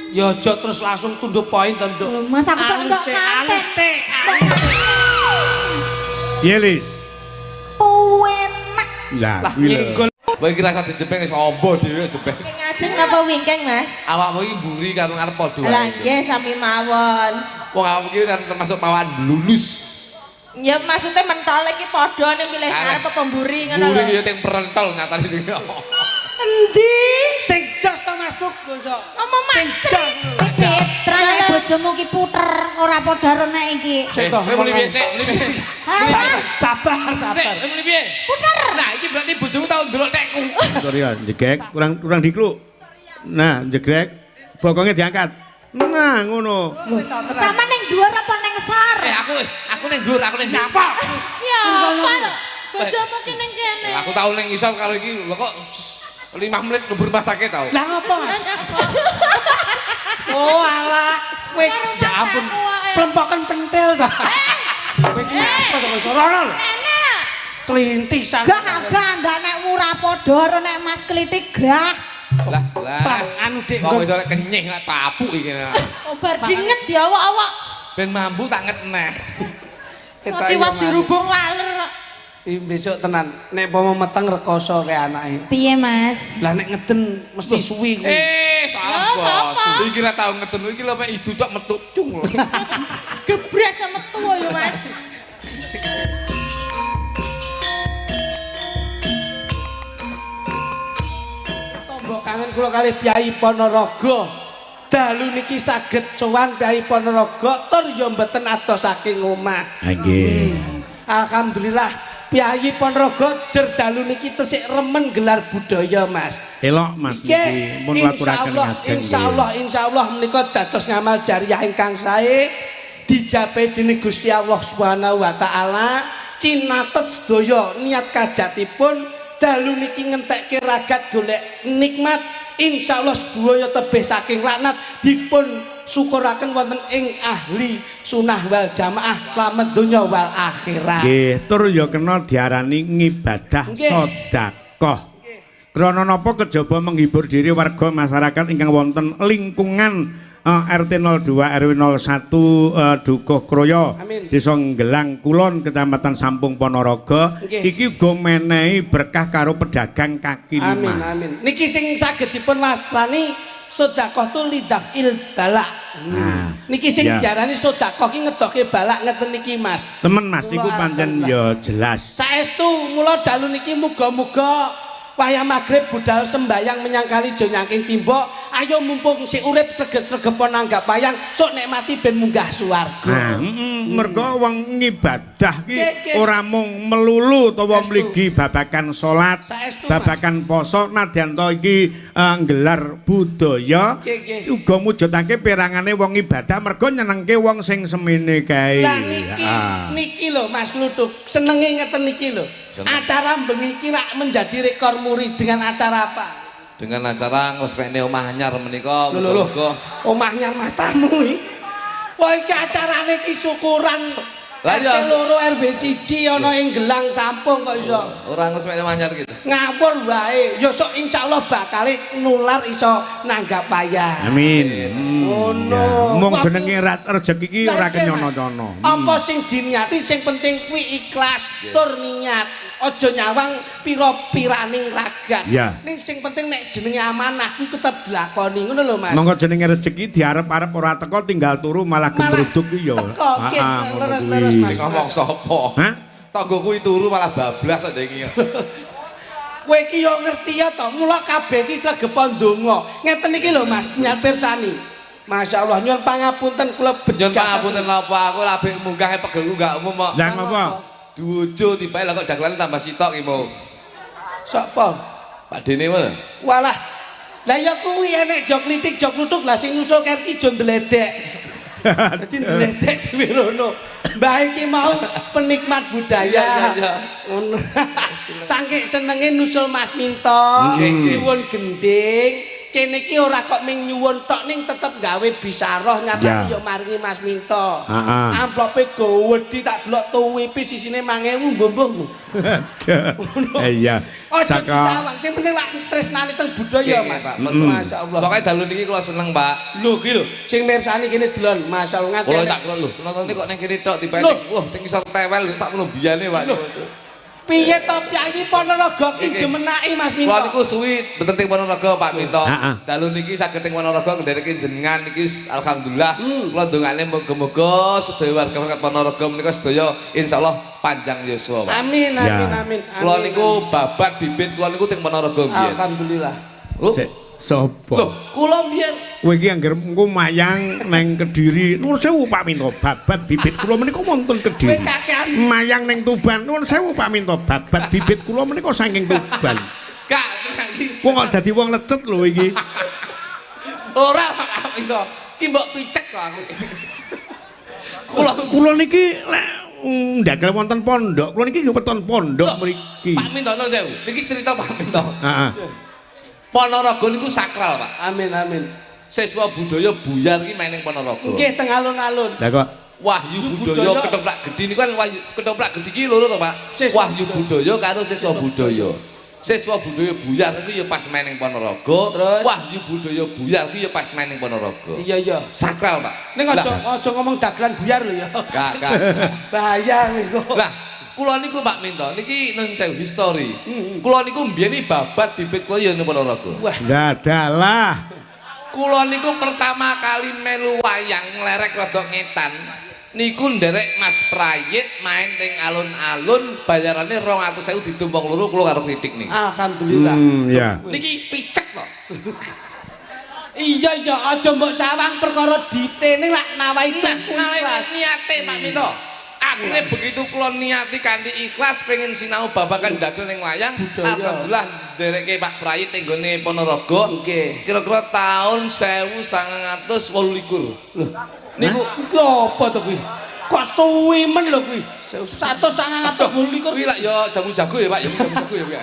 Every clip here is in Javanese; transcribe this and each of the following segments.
Ya aja terus langsung tunduk poin to, Nduk. Lho, Mas, aku sok ndok kanten. Piye, Lis? Puenak. Lah, Lah kuwi lho. nyenggol. Kowe iki rasa dijepeng wis ombo dhewe jepeng. Ngajeng napa wingking, Mas? Awakmu iki mburi karo ngarep padha Lah wae. nggih sami mawon. Wong awakmu iki kan termasuk mawan blulus. Ya maksudnya mentol iki padha ning milih ngarep apa mburi ngono Mburi lho. iki ya teng perentol nyatane iki. Endi? Sing jos to Mas Tuk, iso. Ngomong Sing jos. Pipit, nek bojomu ki puter ora padha karo nek iki. Sik toh, Kowe muni piye sik? Muni piye? Halah, Sabar, Sik, sabar. kowe muni piye? puter. Nah, iki berarti bojomu tau ndelok tekku. Sorry ya, jegek, kurang kurang dikluk. Nah, jegrek, bokongnya diangkat. Nah, ngono. Sama ning dhuwur apa ning ngesor? Eh, aku ning dhuwur, aku ning dhuwur. Nyapa? Ya apa lho? Bojomu ki ning kene. Aku tau ning isor karo iki lho kok 5 menit mlebu rumah sakit tau. Lah ngopo, Mas? Oh alah, kowe ya ampun. Plempoken pentil ta. Kowe iki apa to kok rono lho? Ene lah. Clintisan. Gah gah ndak nek ora padha karo nek Mas Klitik gah. Lah, lah. Pak, anu Dik, Wong itu lek kenyih lek tapuk iki. Oh bar dinget diawak-awak. Ben mambu tak nget neh. Tiwas dirubung laler. Iki besok tenan, nek pomo meteng rekoso kayak anake. Piye, Mas? Lah nek ngeden mesti suwi kuwi. Eh, salah Lah, bos. sapa? Iki ra tau ngeden iki lho mek idu tok metu cung lho. Gebres sama metu ya, Mas. Tombok kangen kula kalih Kyai Ponorogo. Dalu niki saged sowan Kyai Ponorogo tur ya mboten adoh saking omah. Ha nggih. Alhamdulillah Kyai Ponorogo jer dalu niki tesik remen gelar budaya, Mas. Elok Mas niki mun waturaken ngajeng. Insyaallah, insyaallah menika dados ngamal jariah ingkang sae dijabe dening Gusti Allah Subhanahu wa taala. Cinatet sedaya niat kajatipun dalu niki ngentekke ragat golek nikmat. Insyaallah sedaya tebih saking laknat dipun syukuraken wonten ing ahli sunah wal jamaah slamet donya wal akhirat. Nggih, tur ya kena diarani ngibadah sedekah. Krana napa kejaba menghibur diri warga masyarakat ingkang wonten lingkungan RT 02 RW 01 Dukuh Kroyo, Desa Nggelang Kulon, Kecamatan Sampung, Ponorogo. Iki uga menehi berkah karo pedagang kaki lima. Amin amin. Niki sing saged dipun wastani sedekah tu lidafil balak. Niki sing diarani sedekah ki ngedohke balak ngeten niki, Mas. Temen Mas iku pancen ya jelas. Saestu mula dalu niki muga-muga wayah magrib budal sembayang menyang kali jo nyangking timbok. Ayo mumpung sik urip sregep-sregepo nanggap wayang, sok nek mati ben munggah swarga. Nah, mergo wong ngibadah ki ora mung melulu utawa mligi babakan salat, babakan poso, nadyan to iki nggelar budaya uga mujudake perangane wong ibadah mergo nyenengke wong sing semene kae. Lah niki niki lho Mas Kluthuk, senenge ngeten niki lho. Acara bengi iki lak menjadi rekor muri dengan acara apa? Dengan acara ngrespekne omah anyar menika. Lho lho, omah anyar matamu iki. Wah iki acarane iki syukuran. Lah iya. RT 2 RW 1 ana ing Gelang Sampung kok iso. Ora ngrespekne omah anyar gitu. Ngawur wae. Ya sok insyaallah bakale nular iso nanggap wayang. Amin. Ngono. Mung jenenge rejeki iki ora kenyono-nyono. Apa sing diniati sing penting kuwi ikhlas tur niat. Aja nyawang pira-piraning ragat. Ning sing penting nek jenenge amanah kuwi tetep dilakoni ngono lho Mas. Monggo jenenge rejeki diarep-arep ora teko tinggal turu malah gemruduk ki ya. Teko leres-leres Mas. Sing ngomong sapa? Hah? Tangga kuwi turu malah bablas kok iki. Kowe iki yo ngerti ya to, mula kabeh iki sregepo ndonga. Ngeten iki lho Mas, nyar pirsani. Masya Allah, nyuwun pangapunten kula bejas. Nyuwun pangapunten napa aku labek munggah pegelku gak umum kok. Lah ngopo? Duojo tibae lah kok dagelane tambah sitok ki mau. Sapa? Pak Dene wae. Walah. Lah ya kuwi enek jok klitik jok kluthuk lah sing nyusul kerki jo ndledek. Dadi ndledek dhewe rono. Mbah iki mau penikmat budaya. Iya. Ngono. Saking senenge nusul Mas Minto, nyuwun gending. Kene iki ora kok ming nyuwun tok ning tetep gawe bisaroh nyatane ya maringi Mas Minto. Heeh. Amplope gowedhi tak delok tuwipi sisine 1000 mbuh-mbuh. Iya. Aja disawang, sing penting lak tresnane teng budaya, Mas. Masyaallah. Pokoke dalu niki kula seneng, Pak. Lho ki lho, sing mirsani kene delon, masyaallah nganti. Kula tak kira lho, nontone kok ning kene tok dipendek. Wah, teng isor tewel sakmono biyane, Pak. Piye to piyayi Ponorogo ki jemenaki Mas Minto? Kula niku suwi mboten teng Ponorogo Pak Minto. Dalu niki saged teng Ponorogo ndereke jenengan niki alhamdulillah. Kula ndongane muga-muga sedaya warga masyarakat Ponorogo menika sedaya insyaallah panjang yuswa Pak. Amin amin amin. Kula niku babat bibit kula niku teng Ponorogo mbiyen. Alhamdulillah. Lho, sapa? Lho, kula mbiyen kowe iki angger engko mayang neng Kediri. Nuwun sewu Pak Minto, babat bibit kula menika wonten Kediri. Mayang neng Tuban. Nuwun sewu Pak Minto, babat bibit kula menika saking Tuban. Gak tenan iki. Wong kok dadi wong lecet lho iki. Ora Pak Minto, ki mbok picek kok aku. Kula niki lek ndagel wonten pondok, kula niki weton pondok mriki. Pak Minto nuwun sewu, niki cerita Pak Minto. Heeh. Ponorogo niku sakral, Pak. Amin amin. Siswa budaya buyar iki main ning Ponorogo. Nggih, teng alun-alun. Lah kok Wahyu Budaya Ketoprak Gedhi niku kan Wahyu Ketoprak Gedhi iki loro to, Pak. Wahyu Budaya karo Siswa Budaya. Siswa Budaya buyar niku ya pas main ning Ponorogo. Wahyu Budaya buyar iki ya pas main ning Ponorogo. Iya iya. Sakral, Pak. Ning aja ngomong dagelan buyar lho ya. Gak, gak. Bahaya niku. Lah, kula niku Pak Minto niki nun sewu history. Kula niku mbiyen babat bibit kula ya ning Ponorogo. Wah, dadalah. Kula niku pertama kali melu wayang nglerek rada ngetan niku nderek Mas Prayit main teng alun-alun bayarane 200.000 didum wong loro kula karo kritik niki. Alhamdulillah. Ya. Niki picek to. Iya iya aja mbok sawang perkara dite ning lak nawai nawai niate Pak Minto. Akhirnya begitu kula niati kanthi ikhlas pengen sinau babagan dagel ning wayang, alhamdulillah ndereke Pak Prayit teng nggone Ponorogo. Kira-kira tahun 1928. Lho, niku kuwi apa to kuwi? Kok suwi men lho kuwi? 1928. Kuwi lak ya jamu jago ya Pak, ya jamu jago ya kuwi.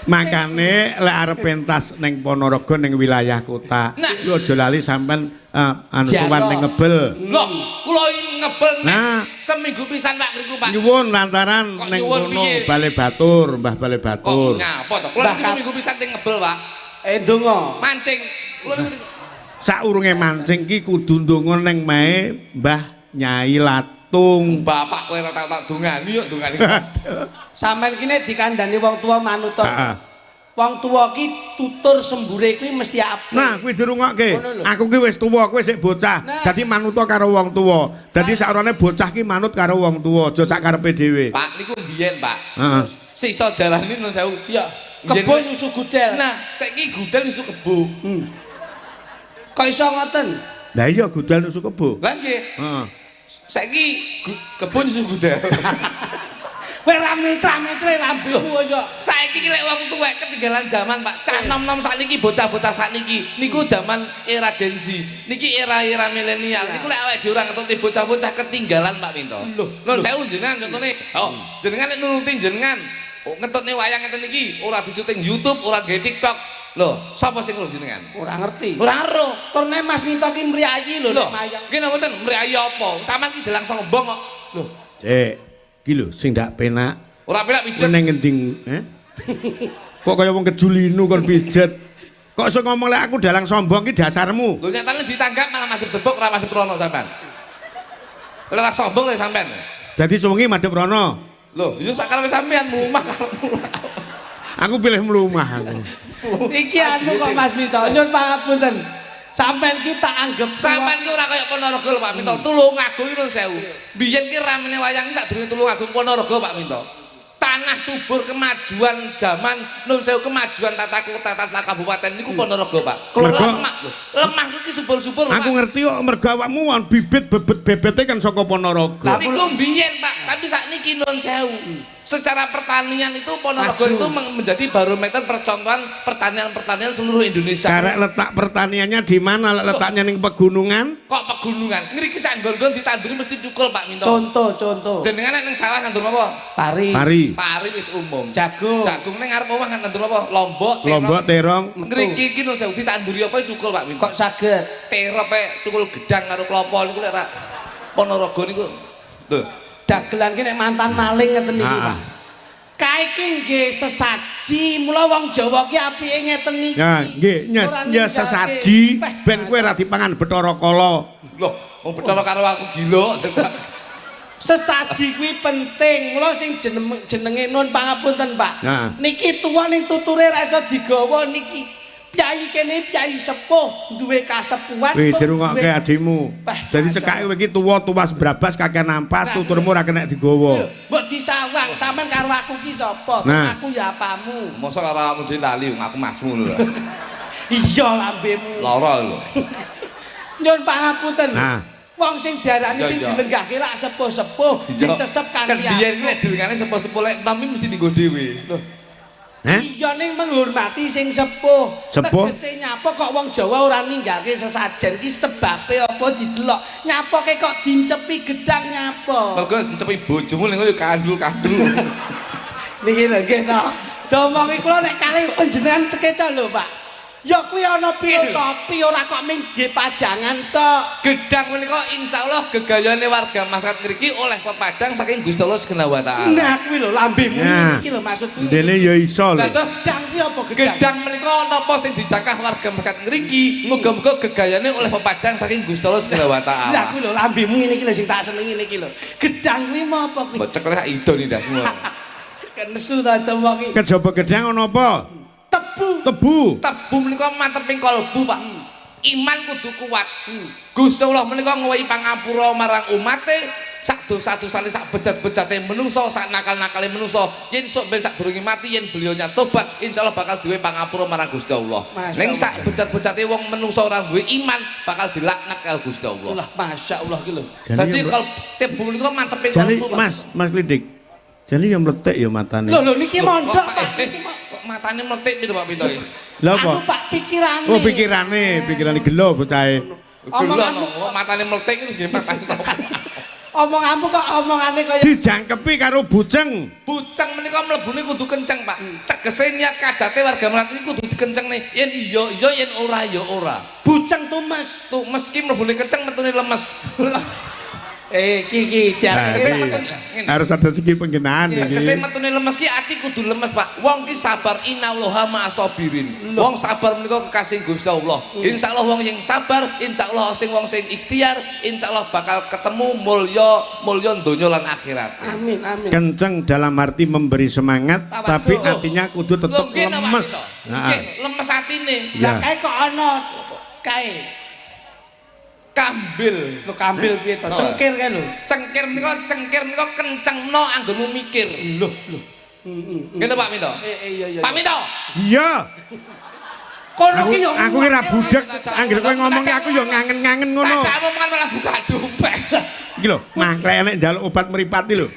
Makane lek arep pentas ning Ponorogo ning wilayah kota, kuwi aja lali sampean anu sowan ning Ngebel. Lho, kula Ngebel nah, seminggu pisan Pak ngriku Pak. Nyuwun lantaran ning kono Bale Batur, Mbah Bale Batur. Kok ngapa to? Kula niki seminggu pisan teng Ngebel, Pak. Ndonga. Mancing. Kula niku saurunge mancing ki kudu ndonga ning mae Mbah Nyai Latung. Bapak kowe ora tau tak dongani yo dongani. Sampeyan kene dikandani wong tua manut to. Wong tua ki tutur sembure kuwi mesti apik. Nah, kuwi dirungokke. Aku ki wis tuwa, kowe sik bocah. Dadi manuta karo wong tuwa. Dadi sakrone bocah ki manut karo wong tuwa, aja sak karepe dhewe. Pak niku mbiyen, Pak. Heeh. Sisa darani nun sewu. Iya. Kebo nyusu gudel. Nah, saiki gudel nyusu kebo. Kok iso ngoten? Lah iya gudel nyusu kebo. Lah nggih. Heeh. Saiki kebo nyusu gudel. Kowe ra mencra-mencre lambemu wis kok. Saiki ki lek wong tuwek ketinggalan zaman, Pak. Cah nom-nom sakniki bocah-bocah sakniki niku zaman era Gen Z. Niki era-era milenial. Niku lek awake dhewe ora ngetutne bocah-bocah ketinggalan, Pak Minto. Lho, nun sewu jenengan contone. Oh, jenengan lek nuruti jenengan ngetutne wayang ngeten iki ora disyuting YouTube, ora gawe TikTok. Lho, sapa sing ngeruh jenengan? Ora ngerti. Ora ero. Turne Mas Minto ki mriyayi lho nek mayang. Ki napa mboten mriyayi apa? Sampeyan ki dalang sombong kok. Lho, Cek. Iki lho sing ndak penak. Ora penak pijet. Ning ngendi, Kok kaya wong kejulinu kon pijet. Kok iso ngomong lek aku dalang sombong ki dasarmu. Lho nyatane ditanggap malah madhep tebok ora madhep rono sampean. Ora sombong lek sampean. Dadi suwengi madhep rono. Lho, iya sak karepe sampean mlumah karepmu. Aku pilih mlumah aku. Iki anu kok Mas Minto, nyun pangapunten. Sampeyan ki tak anggap sampeyan ki ora kaya Ponorogo lho Pak Minto. Tulungagung iki nuwun sewu. Biyen ki ramene wayang ki sadurunge Tulungagung Ponorogo Pak Minto. Tanah subur kemajuan zaman nuwun sewu kemajuan tata kota tata kabupaten niku Ponorogo Pak. Lemah lho. Lemah iki subur-subur Pak. Aku ngerti kok mergo awakmu bibit bebet bebete kan saka Ponorogo. Niku biyen Pak, tapi sakniki nuwun sewu. Secara pertanian itu Ponorogo Maju. itu menjadi barometer percontohan pertanian-pertanian seluruh Indonesia. Karek letak pertaniannya di mana? Letaknya ning pegunungan? Kok pegunungan? Ngriki sak nggon-nggon ditanduri mesti cukul, Pak Minto. Contoh, contoh. Jenengan nek ning sawah nandur apa? Pari. Pari. Pari wis umum. Jagung. Jagung ning ngarep omah nandur apa? Lombok, terong. Lombok, terong. Ngriki iki lho sewu ditanduri apa cukul, Pak Minto. Kok saged? Terop e cukul gedang karo klopo niku lek ra Ponorogo niku. Lho, Dagelan ki nek mantan maling ngeten niku, Ah. Pak. Kae ki nggih sesaji, mula wong Jawa ki apike ngeten niki. Ya, nggih, nyes Ora ya ninggalke. sesaji Peh, ben kowe ora dipangan Bathara Kala. lho, wong Bathara karo aku gila. Sesaji kuwi penting. Mula sing jenenge nun pangapunten, Pak. Nah. Niki tuwa ning tuture ra iso digawa niki. Piyai kene piyai sepuh, duwe kasepuhan. Wih, tur dirungokke duwe- adimu. Peh, Dadi masa. cekake kowe iki tuwa tuwas brabas kakek nampas, Nah. tuturmu ora kena digawa. Lho, mbok disawang sampean karo aku ki sapa? Terus Nah. aku ya apamu? Mosok karo aku dhewe lali wong aku masmu lho. Iya lambemu. Lara lho. Nyun pangapunten. Nah. Wong sing diarani Iya, sing iya. dilenggahke lak sepuh-sepuh, disesep Kan kanthi biyen iki nek dilengane sepuh-sepuh lek nom iki mesti dinggo dhewe. Lho, Heh? Iya ning menghormati sing sepuh. Sepuh? Tegese nyapa kok wong Jawa ora ninggalke sesajen ki sebabe apa didelok. Nyapoke kok dincepi gedang nyapa. mergo ncepi bojomu ning ngono ya kandul-kandul. Niki lho nggih to. Domongi kula nek kalih panjenengan sekeca lho, Pak. Ya kuwi ana filosofi ora kok ming nggih pajangan tok. Gedang menika insyaallah gegayane warga masyarakat ngriki oleh pepadang saking Gusti Allah Subhanahu wa taala. Nah kuwi lho lambemu Nah. iki lho maksudku. Dene ya iso lho. Dados gedang kuwi apa gedang? gedang menika napa sing dijangkah warga masyarakat ngriki, muga-muga gegayane oleh pepadang saking Gusti Allah Subhanahu wa Lah taala. kuwi lho lambemu ngene iki lho sing tak senengi niki lho. Gedang kuwi mau apa kuwi? Mbok cekel sak ido nih ndasmu. Kenesu ta wong iki. Kejaba gedang ana apa? Tebu. Tebu. Tebu menika manteping kalbu, Pak. Iman kudu kuat. Gusti Allah menika ngewehi pangapura marang umate sak dosa-dosane sak bejat-bejate menungso sak nakal-nakale menungso yen sok ben sadurunge mati yen beliaunya tobat insyaallah bakal duwe pangapura marang Gusti Allah. Masya Ning Allah. sak bejat-bejate wong menungso ora duwe iman bakal dilaknat karo Gusti Allah. Allah masyaallah ki lho. Dadi kalau tebu menika manteping Jane kalbu, Pak. Mas, Mas Klidik. Jane ya mletik ya matane. Lho lho niki Loh, mondok kok, Pak. eh, kok matane mletik pitu Pak Pinto iki? Lha apa? Anu Pak pikirane. Oh pikirane, pikirane gelo bocahe. Omonganmu Kok matane mletik terus nggih matane sapa? Omonganmu kok omongane kaya Dijangkepi karo buceng. Buceng menika mlebune kudu kenceng, Pak. Tegese niat kajate warga Melayu iki kudu dikencengne. Yen iya iya, yen ora ya ora. buceng tumes. Tuh meski mlebune kenceng metune lemes. Eh iki iki Nah, Tegese iki. metune ngene. Harus ada segi penggenaan iki. Tegese metune lemes ki ati kudu lemes, Pak. Wong ki sabar innallaha ma'asabirin. Wong sabar menika kekasih Gusti Allah. Insyaallah wong sing sabar, insyaallah sing wong sing ikhtiar, insyaallah bakal ketemu mulya mulya donya lan akhirat. Amin amin. Kenceng dalam arti memberi semangat, Tawadhu. tapi artinya kudu Lho tetep nggih to, Pak lemes. Minto? Nah, Nggih, lemes atine. Lah ya. kae kok ana kae. Kambil. Lho kambil piye to? No. Cengkir kae lho. Cengkir menika kencengno anggonmu mikir. Lho lho. Heeh. Gitu Pak Minto. Eh iya iya. Pak Minto. Iya. Kono Aku ki yo aku ki ra budek. Angger kowe ngomong ki aku yo ngangen-ngangen ngono. Tak omongan malah buka dompet. Iki lho, mangklek nek njaluk obat mripat iki lho.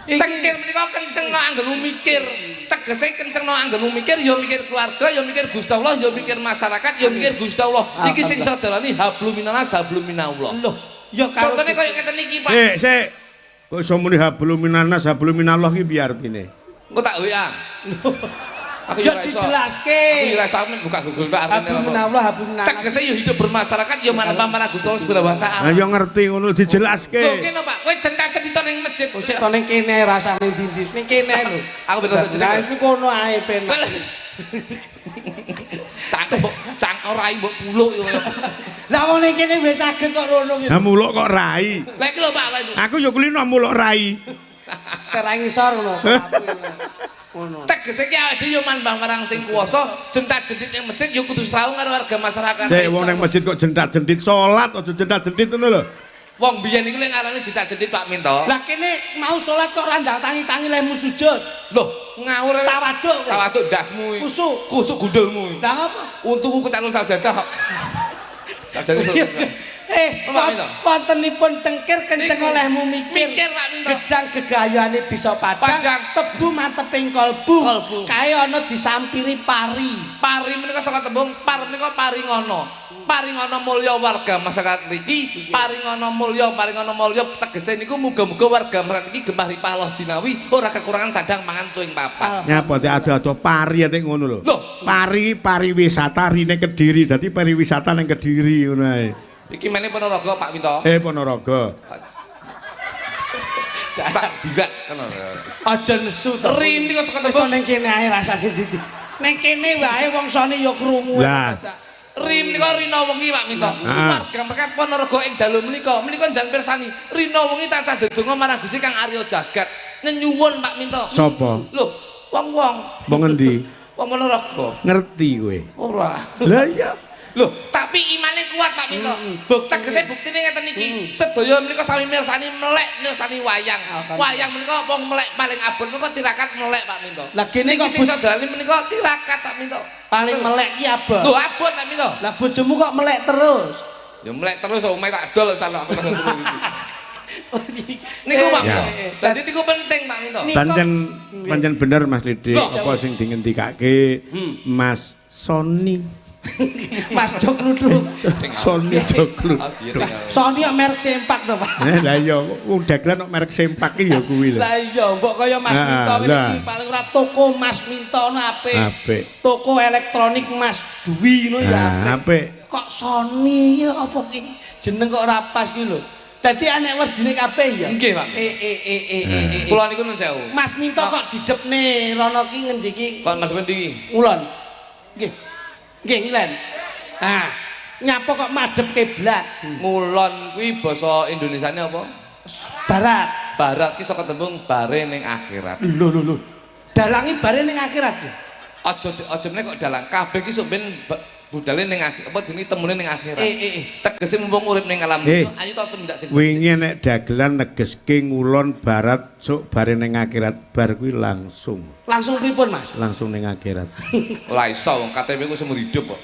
Cengkir menika kencengno anggonmu mikir. Tegese kencengno anggonmu mikir ya mikir keluarga, ya mikir Gusti Allah, ya mikir masyarakat, ya mikir Gusti Allah. Iki sing iso dalani hablum minannas hablum minallah. Lho, ya karo Contone koyo ngeten iki, Pak. Sik, sik. Kok iso muni hablum minannas hablum minallah ki piye artine? Engko tak WA. Aku Ya ora iso. dijelaske. Aku ora iso aku buka Google tok artine Hablum apa. minallah hablum minannas. Tegese ya hidup bermasyarakat ya manembah marang Gusti Allah Subhanahu wa taala. Lah yo ngerti ngono dijelaske. Lho kene Pak, kowe centak-centito ning masjid. Sik to ning kene rasane ndi-ndi ning kene lho. Aku bener tak Lah wis kono ae penak. Cangkem mbok cangkem rai mbok puluk yo. Lah wong ning kene wis saged kok rono ki. Lah muluk kok rai. Lah iki lho Pak, lah iku. Aku yo kulino muluk rai. Terang ngisor ngono. Ngono. Tegese ki awake dhewe yo manembah marang sing kuwasa, jentat-jentit ning masjid yo kudu srawung karo warga masyarakat. Sik wong ning masjid kok jentat-jentit salat aja jentat-jentit ngono lho. Wong biyen iki lek ngarani jentat-jentit Pak Minto. Lah kene mau salat kok randang tangi-tangi lehmu sujud. Loh, ngawur. Tawaduk kowe. Tawaduk ndasmu iki. Kusuk. Kusuk gundelmu iki. Lah ngapa? Untuku kecalon sajadah kok. Sajadah selesai. Wontenipun cengkir kenceng olehmu mikir. Mikir Pak Minto. Gedang gegayane bisa padang, tebu manteping kolbu. Kae ana disampiri pari. Pari menika saka tembung par menika paringono. Paringono mulya warga masyarakat niki, paringono mulya, paringono mulya tegese niku muga-muga warga masyarakat iki gemah ripah loh jinawi ora kekurangan sandang mangan tuing papan. Nyapa tek ado-ado pari tek ngono lho. Pari pariwisata rine Kediri, dadi pariwisata ning Kediri ngono ae. Iki mene Ponorogo Pak Minto. Ponorogo. Tak digat kono. Aja nesu to. Ri niku saka tembung ning kene ae rasane titik. Ning kene wae wong sone ya krungu. Ri menika rina wengi Pak Minto. Warga Mekat Ponorogo ing dalu menika, menika njan pirsani. Rina wengi tansah ndedonga marang Gusti Kang Arya Jagat. Nyenyuwun Pak Minto. Sapa? Lho, wong-wong. Wong endi? Wong Ponorogo. Ngerti kowe. Ora. Lah iya. Loh, tapi imane kuat Pak Minto. Tegese buktine ngeten iki. Sedaya menika sami mirsani melek mirsani wayang. Wayang menika wong melek paling abot menika tirakat melek Pak Minto. Lah kene kok sing saudarane menika tirakat Pak Minto. Paling melek ki abot. Lho abot Pak Minto. Lah bojomu kok melek terus? Ya melek terus omahe tak dol sampe aku niku Pak Minto. Dadi niku penting Pak Minto. Pancen bener Mas Lidik apa sing dingendikake Mas Sony. Mas Jok Luduk. Sony Jok Luduk. Sony kok merek sempak to, Pak. Lah iya, wong dagelan kok merek sempak ki ya kuwi lho. Lah iya, mbok kaya Mas Minto iki paling ora toko Mas Minto ono apik. Apik. Toko elektronik Mas Dwi ngono ya apik. Kok Sony ya apa ki? Jeneng kok ora pas ki lho. Dadi anek werdine kabeh ya. Nggih, Pak. Kula niku nun sewu. Mas Minto kok didepne rono ki ngendi ki? Kok madhep ndi ki? Ngulon. Nggih. Nggih, ngilen. Nah, nyapa kok madhep kiblat? Ngulon kuwi basa Indonesiane apa? Barat. Barat ki saka tembung bare ning akhirat. Lho lho lho. Dalangi bare ning akhirat. Aja meneh kok dalang. Kabeh ki sok ben budale ning akhirat, apa jenenge temune ning akhirat. Tegese mumpung urip ning alam dunya, ayo to tindak sing wingi nek dagelan negeske ngulon barat sok bare ning akhirat bar kuwi langsung. Langsung pripun, Mas? Langsung ning akhirat. Ora iso wong KTP ku seumur hidup kok.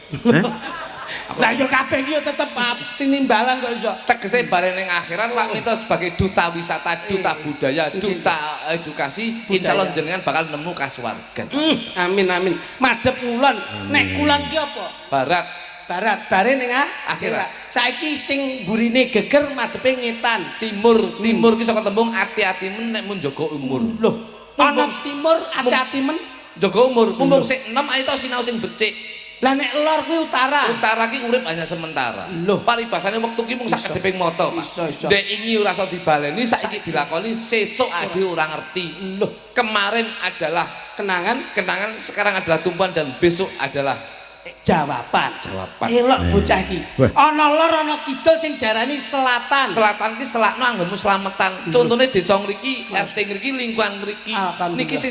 Lah ya kabeh iki ya tetep tinimbalan kok iso. Tegese bare ning akhirat Pak Minto sebagai duta wisata, duta budaya, duta edukasi, insyaallah jenengan bakal nemu kasuwargan. Amin amin. Madhep ngulon. Nek kulon ki apa? Barat. Barat, bare ning akhirat. Saiki sing mburine geger madhepe ngetan. Timur, timur ki saka tembung ati-ati men nek mun jaga umur. Loh, ana timur ati-ati men jaga umur. Mumpung sik enom ayo to sinau sing becik. Lah nek lor kuwi utara. Utara ki urip hanya sementara. Loh, paribasane wektu ki mung sak kedheping mata, Pak. Ndek ingi ora iso dibaleni, saiki dilakoni, sesuk ade ora ngerti. Loh, kemarin adalah kenangan, kenangan sekarang adalah tumpuan dan besok adalah jawaban. Jawaban. Elok bocah iki. Ana lor ana kidul sing diarani selatan. Selatan ki selakno anggonmu slametan. Contone desa ngriki, RT ngriki, lingkungan ngriki. Niki sing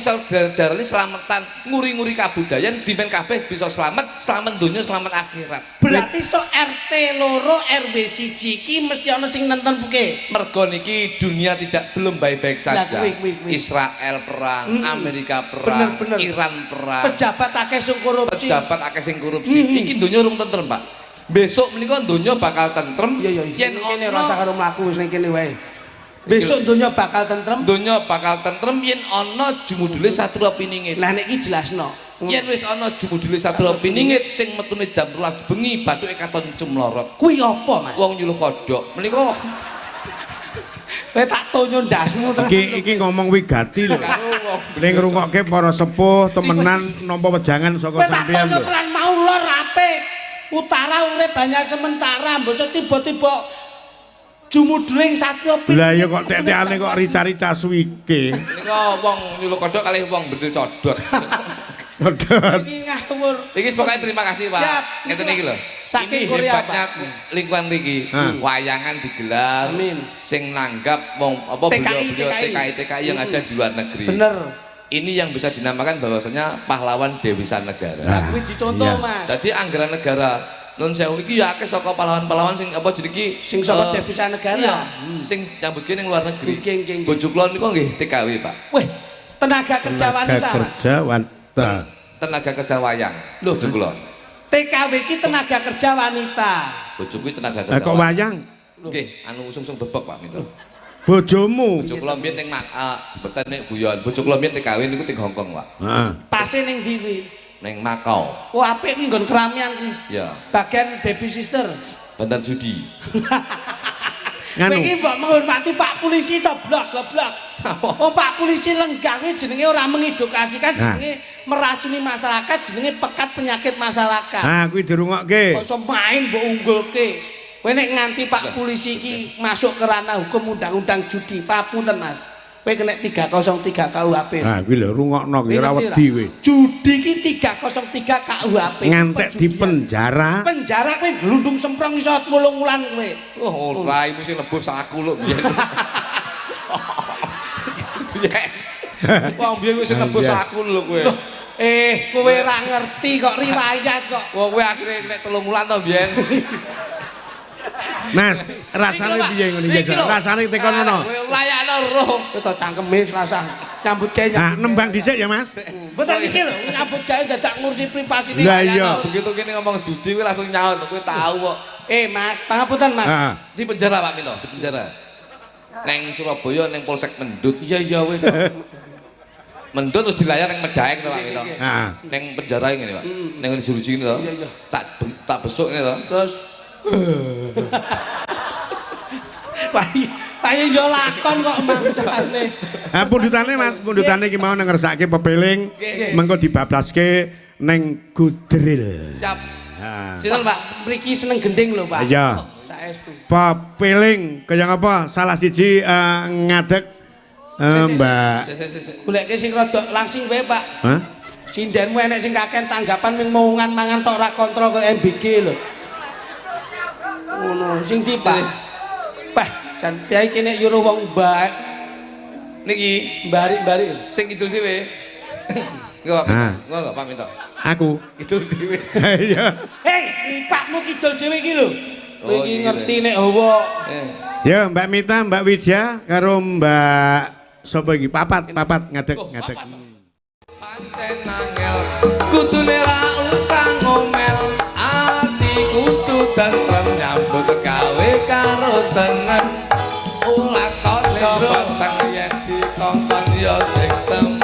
diarani slametan, nguri-nguri kabudayan dimen kabeh bisa slamet, slamet donya, slamet akhirat. Berarti sok RT 2 RW 1 iki mesti ana sing nenten buke. Mergo niki dunia tidak belum baik-baik saja. Israel perang, Amerika perang, Iran perang. Pejabat akeh sing korupsi. Pejabat akeh sing korupsi. Iki donya urung tentrem, Pak. Besok menika donya bakal tentrem. Yen kene ora usah karo mlaku wis ning kene wae. Besok donya bakal tentrem. Donya bakal tentrem yen ana jumudule Satria Piningit. Lah nek iki jelasno. Yen wis ana jumudule Satria Piningit sing metune jam 12 bengi bathuke katon cumlorot. Kuwi apa, Mas? Wong nyuluh kodhok. Menika kowe tak tonyo ndasmu tenan. Iki ngomong wigati lho. Ning ngrungokke para sepuh temenan nampa wejangan saka sampeyan lho. Kowe tak tonyo tenan mau lor apik. Utara urip banyak sementara, mbok tiba-tiba jumuduling satya piningit. Lah ya kok tetekane kok rica-rica suwike. Nika wong nyuluh kodhok kalih wong bedhe codot. Codot. Iki ngawur. Iki pokoke terima kasih, Pak. Ngeten iki lho. Saking ini hebatnya lingkungan iki. Wayangan digelar. Amin. Sing nanggap wong apa beliau-beliau TKI yang ada di luar negeri. Bener. Ini yang bisa dinamakan bahwasanya pahlawan devisa negara. Nah, kuwi dicontoh, Mas. Dadi anggaran negara nun sewu iki ya akeh saka pahlawan-pahlawan sing apa jenenge iki sing saka devisa negara. Iya, sing nyambut gawe ning luar negeri. Bojo kula niku nggih TKW, Pak. Weh, tenaga kerja wanita, Mas. Kerja wanita. Tenaga kerja wayang. Lho, bojo kula. TKW ki tenaga kerja wanita. Bojoku tenaga Lah kerja. kok wayang? Nggih, anu sungsung debok Pak Minto. Bojomu. Bojo kula mbiyen teng mboten nek guyon. Bojo kula mbiyen TKW niku teng Hongkong, Pak. Heeh. Pase ning ndi kuwi? Neng Makau. Oh, apik kuwi nggon keramian kuwi. Ya, Bagian baby sister. Banten judi. Nganu. Kowe iki mbok menghormati Pak Polisi to, blok goblok. Oh, Pak Polisi lenggah kuwi jenenge ora mengedukasikan, Nah. jenenge meracuni masyarakat, jenenge pekat penyakit masyarakat. Nah, kuwi dirungokke. Kok iso main mbok unggulke. Kowe nek nganti Pak Polisi iki masuk ke ranah hukum undang-undang judi, papunten Mas. Kowe kena 303 KUHP. Nah, kuwi lho rungokno kuwi ora Ngerti wedi kuwi. Judi ki 303 KUHP. Ngantek di Perjudian. penjara. Penjara kowe glundung semprong iso 8 wulan kowe. Oh, raimu sing lebur saku lho biyen. Biyen. Wong biyen wis lebur Iya. saku lho kowe. Eh, kowe ora ngerti kok riwayat kok. Wong kowe akhire nek 3 wulan to biyen. Mas, rasane piye ngene iki? Rasane tekon ngono. Kowe layakno roh. Kowe to cangkeme rasah nyambut gawe Nah, nyambut. nembang dhisik ya, Mas. Mboten iki lho, nyambut gawe dadak ngurusi privasine. Lah iya. Begitu kene ngomong judi kowe langsung nyaut, kowe tahu kok. Eh, Mas, pangapunten, Mas. Heeh. Di penjara Pak Minto, di penjara. Neng Surabaya neng Polsek Mendut. Iya iya wis. Mendut terus dilayar neng Medaeng to Pak Minto. Heeh. Neng penjara ngene Pak. Neng jeruji ngene to. Iya, iya. Tak besuk ngene to. Terus Pak Pak yo lakon kok mangsane. Ha pundutane Mas, pundutane iki mau ngersake pepeling, Nggih. mengko dibablaske neng Gudril. Siap. Ha. Sinten Pak? Mriki seneng gending lho, Pak. Iya. Saestu. Pepeling kaya ngapa? Salah siji ngadeg Mbak. Sik sik sik. Goleke sing rada langsing wae, Pak. Hah? Sindenmu enek sing kakean tanggapan ming maungan mangan tok ora kontrol ke MBG lho. Ngono, sing ndi, Pak? Pah, jan piye kene yuro wong baik Niki barik-barik. sing kidul dhewe. Engko Pak Ah. Minto. Engko Pak Minto. Aku. Kidul dhewe. Iya. Hei, bapakmu kidul dhewe iki lho. Kowe Oh, iki iya. ngerti nek hawa. Eh. Ya, Mbak Mita, Mbak Widya karo Mbak sapa iki? Papat, papat ngadeg, Oh, ngadeg. papat. Pancen angel kudune ra usah ngomel ati kudu tentrem nyambut gawe karo seneng ulah kanca peteng yen dikongkon ya sing temen.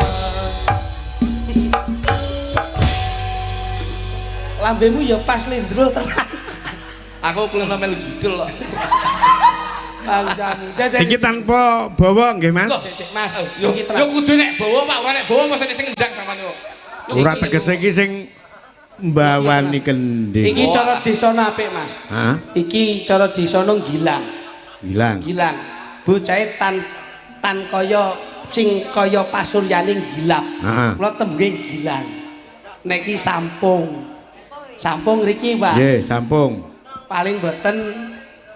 Lambemu ya pas lendro tenan. Aku kulino melu judul kok. Bangsamu. Jajan. Iki tanpa bawa nggih, Mas? Loh. Sik, sik, Mas. Yo Iki yo kudu nek bawa Pak, ora nek bawa mosok sing ngendang sampean kok. Ora tegese iki sing mbawani kendhing. Iki cara desana apik, Mas. Hah? Iki cara desana gilang. Gilang. Gilang. Bocahe tan tan kaya sing kaya pasuryane gilap. Heeh. Kula tembunge gilang. Nek iki sampung. Sampung ngriki, Pak. Nggih, sampung. Paling boten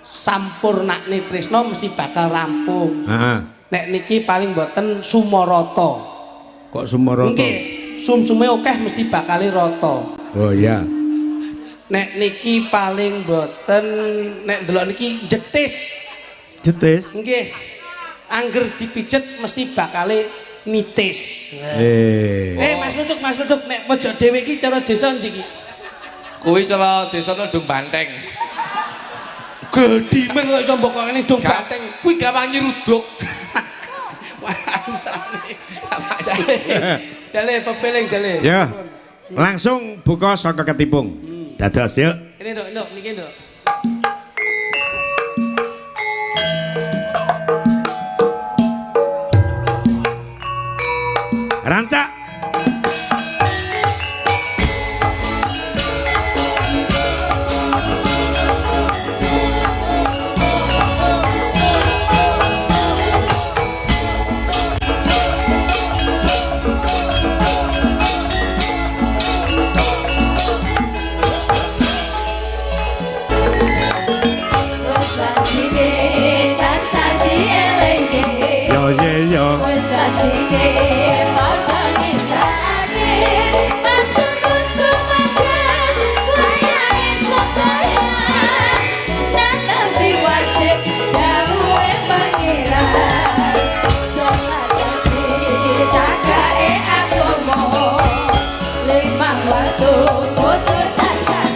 sampurnakne tresna mesti bakal rampung. Heeh. Nek niki paling boten sumorata. Kok sumoroto? Nggih, sumsume akeh mesti bakale rata. Oh iya. Nek niki paling boten nek ndelok niki jetis. Jetis. Nggih. Angger dipijet mesti bakale nitis. Eh. Eh Mas Luduk, Mas Luduk nek pojok dhewe iki cara desa ndi iki? Kuwi cara desane Dung Banteng. Gedhi men kok iso mbok kok ngene Dung Banteng. Kuwi gampang nyeruduk. Wangsane. Jale. Jale pepeling jale. Ya. Langsung buka saka ketipung. Dados yuk. Ini nduk, nduk niki nduk. Rancak. Yo yo yo. Tutur tansah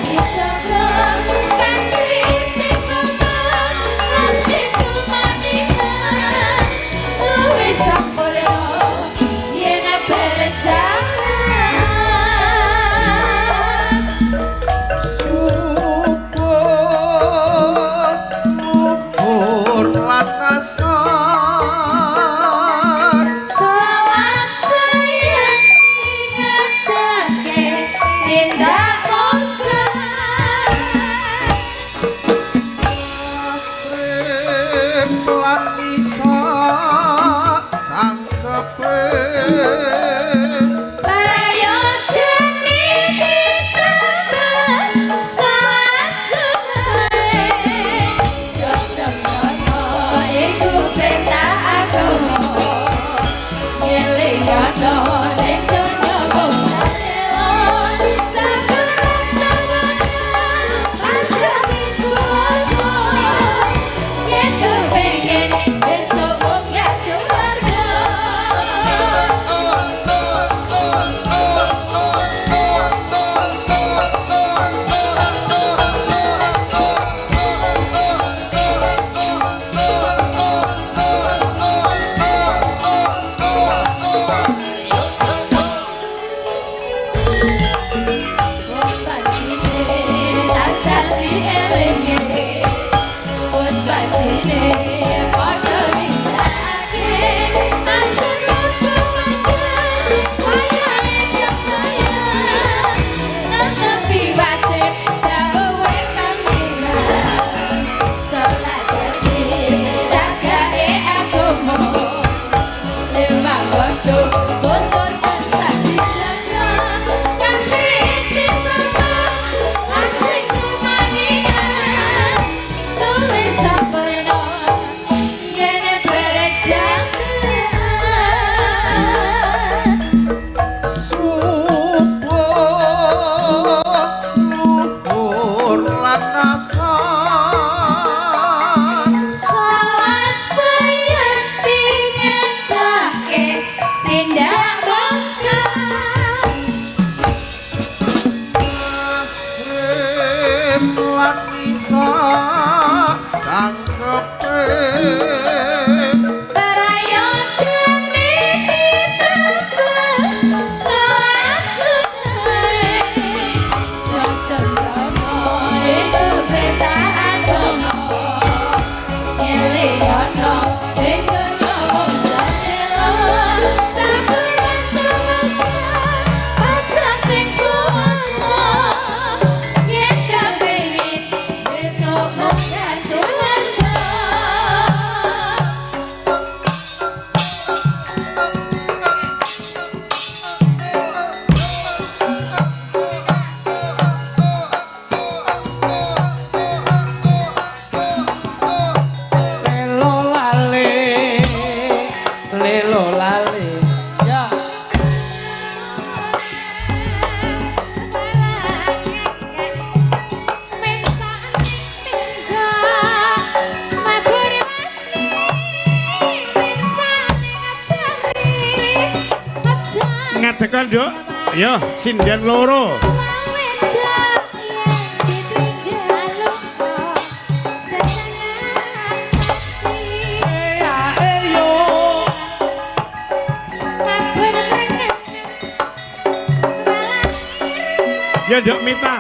lan isa cangkepe. Lelo lale, lelo lale. Ya. Ngadeka, Nduk. Ayo, sinden loro. Eya eyo. Ya, Nduk Mita.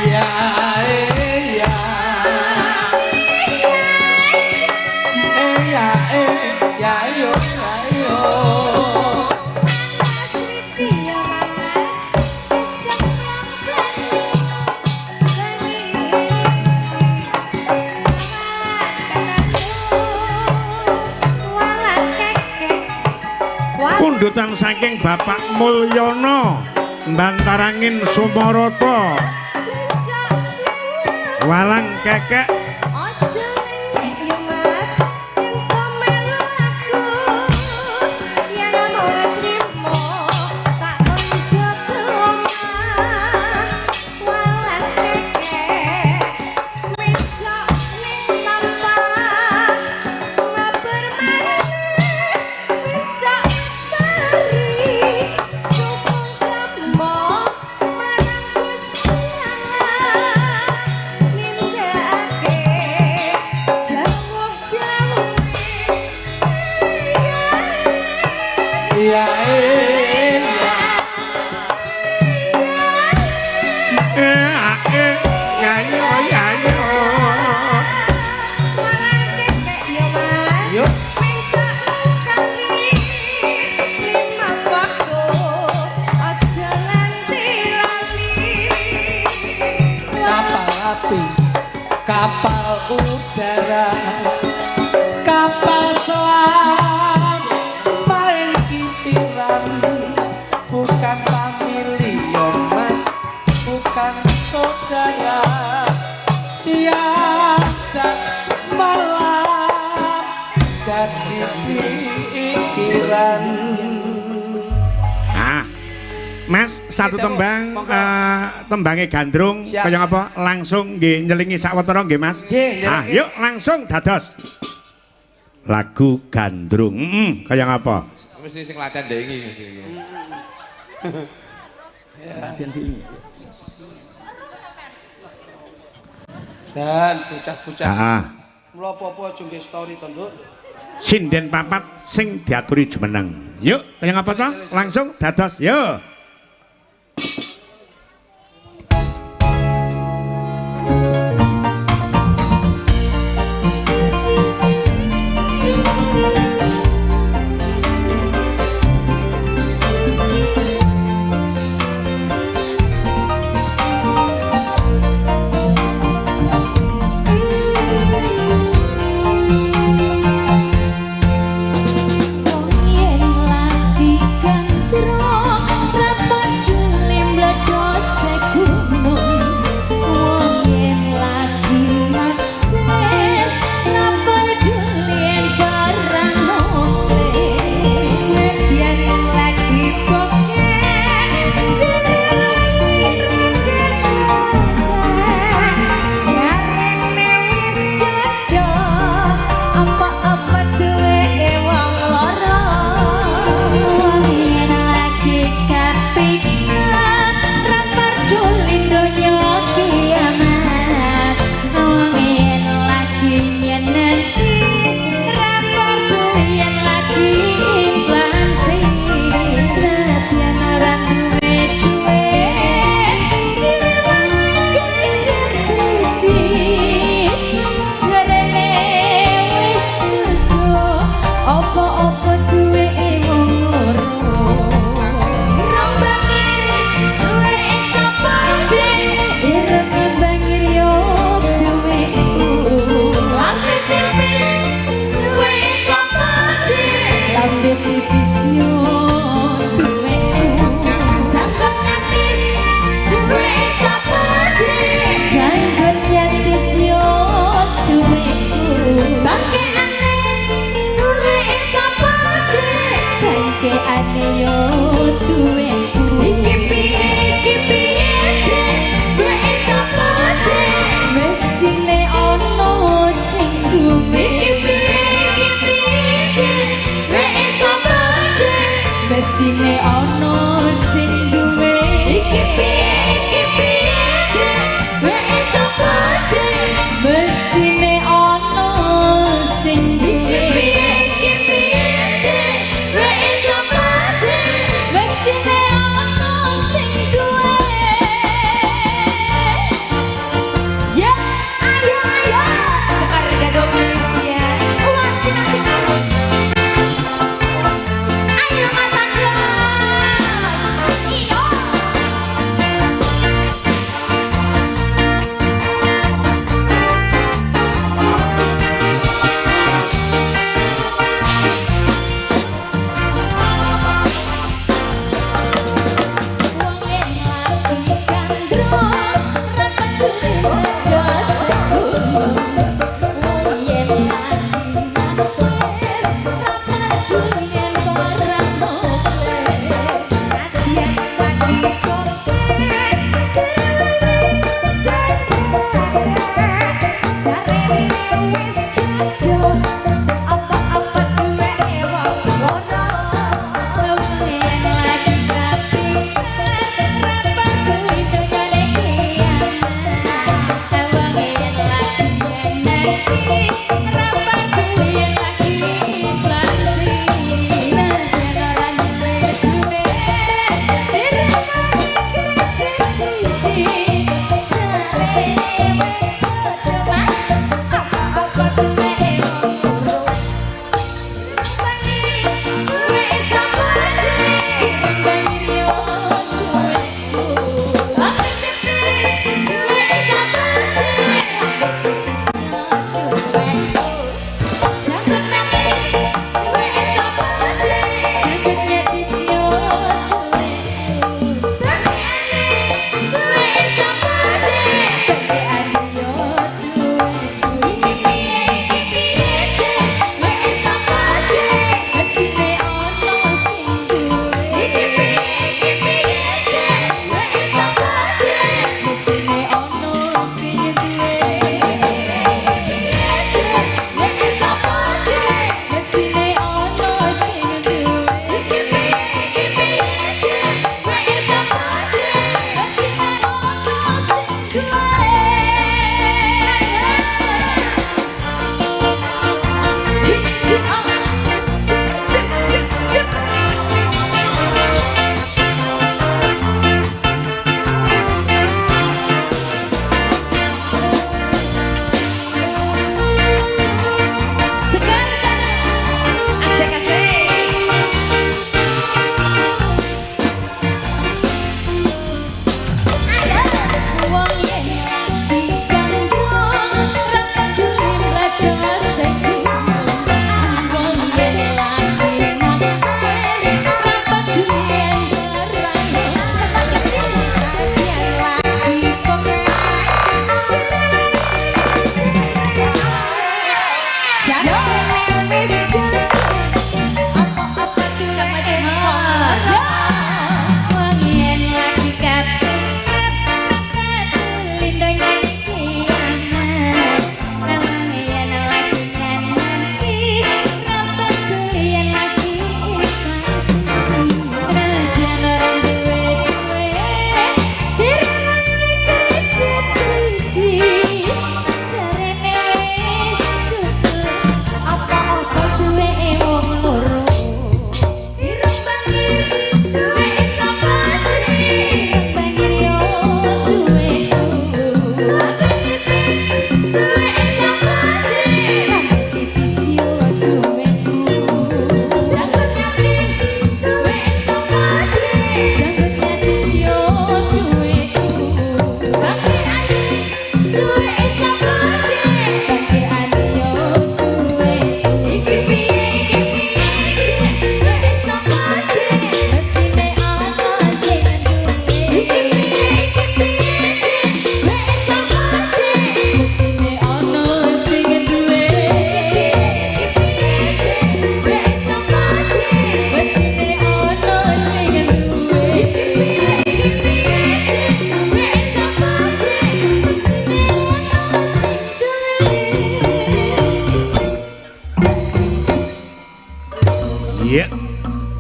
Ya eya. Eya eya yo ya yo. Pundutan saking Bapak Mulyono Bantarangin Sumoroto. Walang kekek. Ya eya. Eh eh ya yo ya yo. Yo. Kapal api, kapal udara, kapal selam, main kitiran, bukan famili yo mas, bukan saudara, siang dan malam jadi pikiran. Ah. Mas, satu Kita, tembang monggo. Tembange gandrung Siap. kaya apa? Langsung nggih nyelingi sawetara nggih, Mas. Nggih, Ah, nyelingi. yuk langsung dados. Lagu gandrung. Heeh, kaya apa? Mesti sing latihan ndengi mesti iki. Dan bocah-bocah. Ah. Mula apa-apa aja nggih story to, Nduk. Sinden papat sing diaturi jumeneng. Yuk, kaya apa to? Langsung dados. Yo. Wong yen lagi gandrung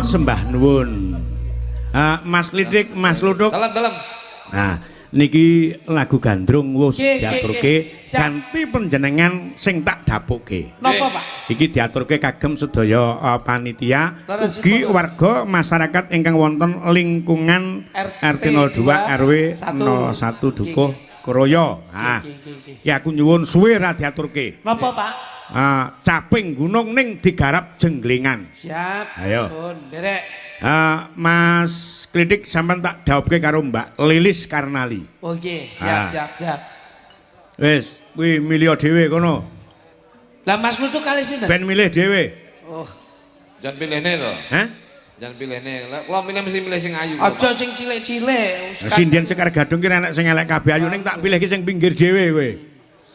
sembah nuwun. Mas Klitik, Mas Luduk. Dalem-dalem. Nah, niki lagu Gandrung wis diaturke ganti panjenengan sing tak dapuke. Napa, Pak? Iki diaturke kagem sedaya panitia ugi warga masyarakat ingkang wonten lingkungan RT 02 RW 01 Dukuh Kroyo. Ha. Iki aku nyuwun suwe ra diaturke. Napa, Pak? Caping gunung ning digarap jenglingan. Siap. Ayo. Nderek. Mas Klitik sampean tak dhawuhke karo Mbak Lilis Karnali. Oh nggih, siap siap siap. Wis, kuwi milih dhewe kono. Lah Mas Kluthuk kali sinten? Ben milih dhewe. Oh. Jan pilihne to. Hah? Jan pilihne. Lah kula milih mesti milih sing ayu. Aja sing cilik-cilik. Sinden Sekar Gadung ki enek sing elek kabeh ayu ning tak pilih ki sing pinggir dhewe kowe.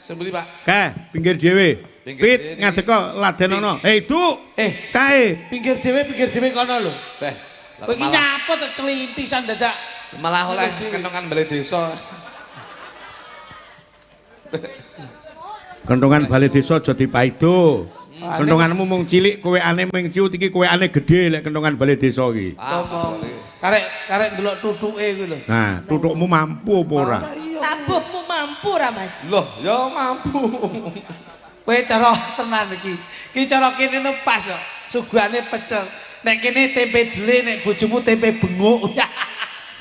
Sing pundi, Pak? Kae, pinggir dhewe. Pit ngadeka ladenono. Eh, Duk. Eh, kae. Pinggir dhewe kono lho. Beh. Kowe iki nyapa to celintisan dadak. Malah oleh kentongan balai desa. Kentongan balai desa aja dipaido. Kentonganmu mung cilik, kowekane mung ciut iki kowekane gedhe lek kentongan balai desa iki. Karek karek ndelok tutuke kuwi lho. Nah, tutukmu mampu apa ora? Tabuhmu mampu ora, Mas? Loh, ya mampu. Kowe cara tenan iki. Iki cara kene no pas kok. Suguhane pecel. Nek kene tempe dele, nek bojomu tempe benguk.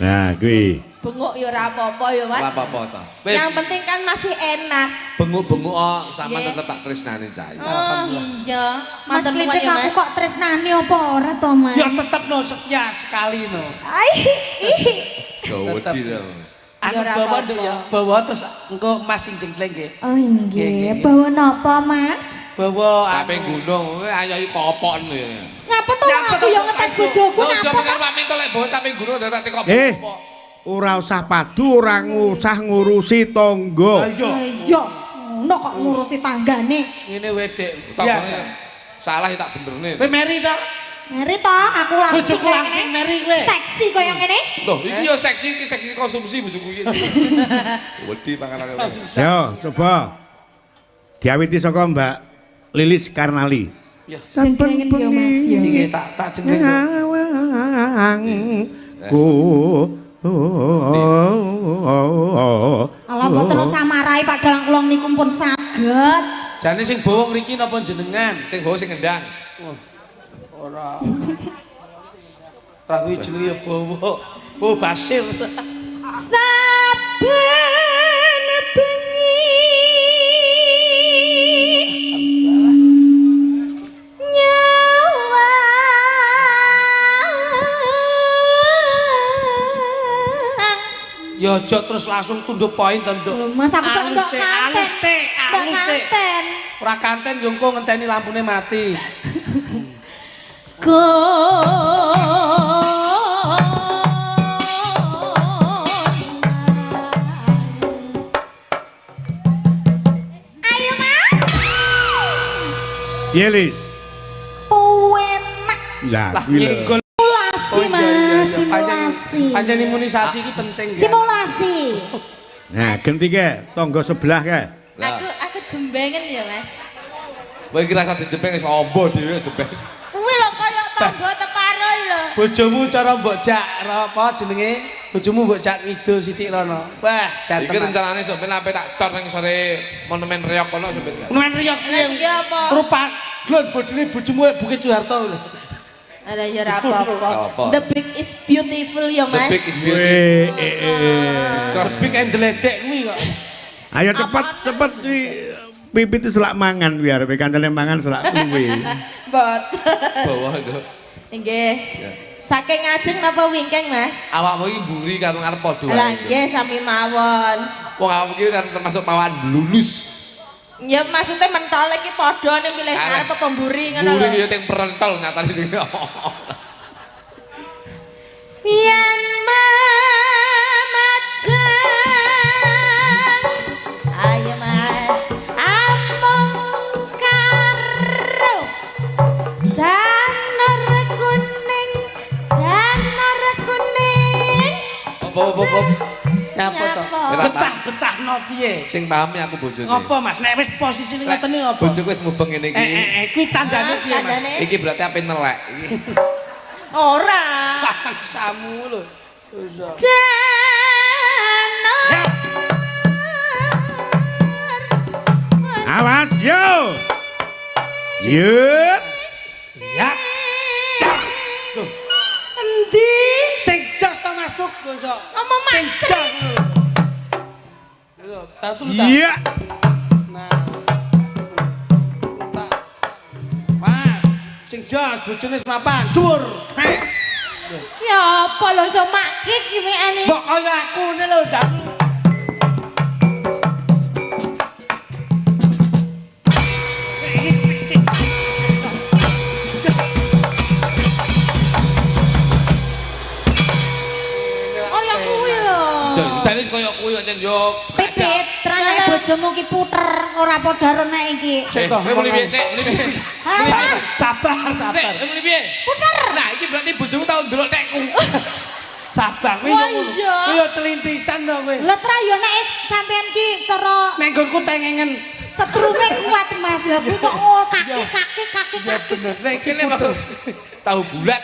Nah, kuwi. Benguk ya ora apa-apa ya, Mas. Ora apa-apa ta. Yang penting kan masih enak. Benguk-benguk kok sampean tetep tak tresnani cah. Alhamdulillah. Iya. Mas Klitik aku kok tresnani apa ora to, Mas? Ya tetep no setia sekali no. Ai, ih. Wedi to. Anu bawa nduk ya, bawa terus engko Mas sing jengkleng nggih. Oh nggih, bawa napa Mas? Bawa caping gunung, ayo ayo kopok ya. Ngapa to aku ya ngetes bojoku ngapa to? Pak Minto lek bawa caping gunung dadak tekok kopok. Ora usah padu, ora usah ngurusi tangga. Iya, ngono kok ngurusi tanggane. Ngene wae, Dik. Salah ya tak benerne. Kowe meri ta? Meri ta, aku langsung. Bojoku langsung meri kowe. Seksi kaya ngene. Loh, iki yo seksi, iki seksi konsumsi bojoku iki. Wedi panganane. Yo, coba. Diawiti saka Mbak Lilis Karnali. Ya, jengklengen yo Mas yo. Iki tak jengkleng. Ku. Alah mboten usah marahi Pak Dalang kula niku pun saged. Jane sing bawa ngriki napa jenengan? Sing bawa sing ngendang. Ora. Tra kuwi jenenge ya bawa. Oh Basir. Saben bengi nyawang. Ya aja terus langsung tunduk poin to, Nduk. Mas aku sak ndok kanten. Aluse. Ora kanten yo engko ngenteni lampune mati. Go. Ayo Mas. Yelis. Enak. Lah, kuwi lho. Simulasi Mas, simulasi. Pancen imunisasi iki penting ya. Simulasi. Nah, genti ke tangga sebelah ke. Aku jembengen ya, Mas. Kowe iki rasa dijembeng wis ombo dhewe jembeng. Kuwi lho kaya tangga teparo iki lho. Bojomu cara mbok jak apa jenenge? Bojomu mbok jak ngidul sithik rono. Wah, jan. Iki rencanane sok ben ape tak cor ning sore monumen Reok kono sok ben. Monumen Reok kuwi apa? Rupa glon bodine bojomu Bukit Soeharto lho. Ala ya ora apa-apa. The big is beautiful ya, Mas. The big is beautiful. The big and ledek kuwi kok. Ayo cepet cepet kuwi pipit selak mangan biar kancane mangan selak kuwi. Mboten. Bawa lho. Nggih. Saking ngajeng napa wingking, Mas? Awakmu iki mburi karo ngarep padha wae. Lah nggih sami mawon. Wong awakmu iki kan termasuk pawan blulus. Ya maksudnya mentol iki padha ning milih ngarep apa mburi ngono lho. Mburi ya teng perentol nyatane iki. Yen mamajeng ayo Mas amung karo janur kuning Apa-apa. Nyapa to? Betah-betahno piye? Sing paham aku bojone. Ngopo Mas? Nek wis posisine ngoten niku apa? Bojoku wis mubeng ngene iki. Kuwi tandane piye Mas? Iki berarti ape nelek iki. Ora. Bangsamu lho. Iso. Jana. Ya. Awas yo. Yut. Ya. Jos. Loh, Endi? sing jos to Mas Tuk iso. Ngomong Sing macet. jos. Lho, tak tulu ta. Iya. Nah. Tak. Mas, sing jos bojone wis mapan, dhuwur. Ya apa lho iso makik iki ane. Mbok kaya aku ngene lho, Dam. Kaya kuwi lho. Jane kaya kuwi pancen yo. Pipit, terane bojomu ki puter ora padha karo nek iki. Eh, kowe muni piye, Sik? Muni piye? Halah, Sabar, Sik, sabar. muni piye? puter. Nah, iki berarti bojomu tau ndelok tekku. Sabar kuwi yo Wah, ngono. iya. Kuwi yo celintisan to kowe. Lah tra yo nek sampean ki cara Nek nggonku tengengen. setrume kuat Mas. Lah kuwi kok oh, kaki kaki kaki Ya kaki. bener. Nek iki Kene puter. tahu bulat.